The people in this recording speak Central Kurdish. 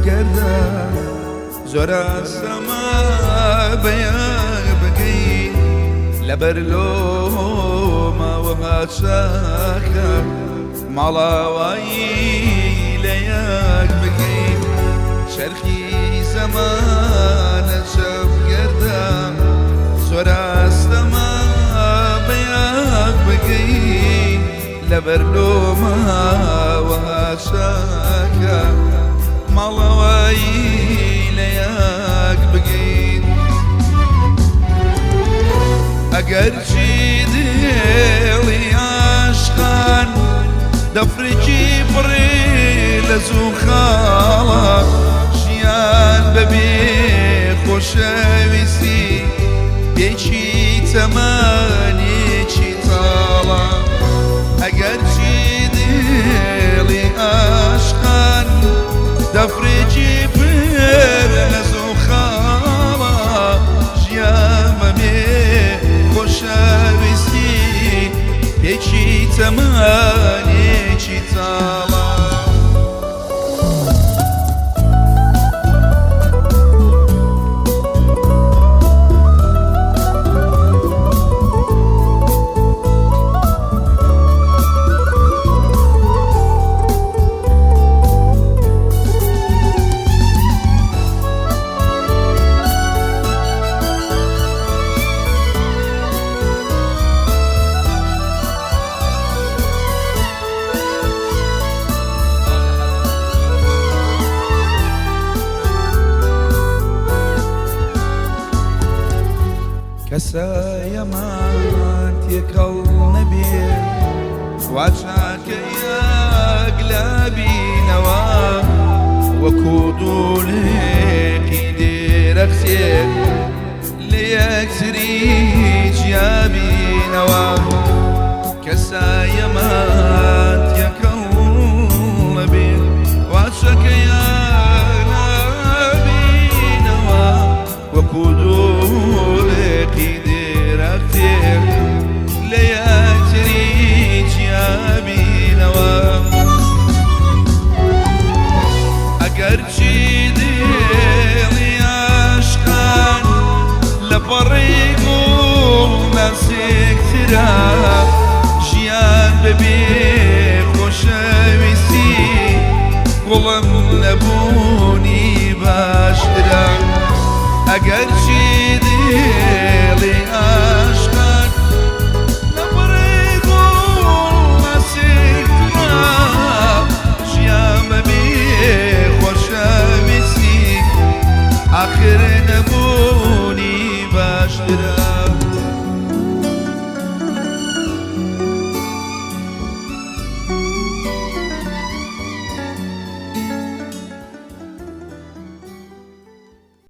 گەردە زۆر ئاسەمە بەیەک بگەین لەبەر لۆمەوە چاکە ماڵاوایی لە یەک بکەین. چەرخی زەمانە چەپ گەردە زۆر ئاستەمە بەیەک بگەین لەبەر لۆمەوە چاکە ماڵاوایی لە یەک بگەین. ئەگەرچی دێڵی عاشقان دەفرێکی پڕێ لە زوو خاڵە، ژیان بەبێ خۆشەویستی پێکی تەمەنێکی تاڵە. ئەگەرچی دێڵی عاشقان دەفرێکی پڕ لە زوو خاڵە، ژیان بەبێ خۆشەویستی پێکی تەمەنێکی تاڵە. کەسایەمان تێکەڵ نەبێ وا چاکە یەک لابینەوە، وەکو دوولێقی دێرەخسێ لە یەکتری جیابینەوە. کەسایەمان تێکەڵ نەبێ وا چاکە یەک لابینەوە، وەکو دوولێقی دێرەختێ لە یەکتری جیابینەوە. ئەگەرچی دێڵی عاشقان لە پەڕی گوڵ ناسێکترە، ژیان بەبێ خۆشەویستی گوڵم نەبوونی باشترە. ئەگەرچی دێڵی عاشقان لە پەڕی گوڵ ناسێکترە، ژیان بەبێ خۆشەویستی ئاخر نەبوونی باشترە.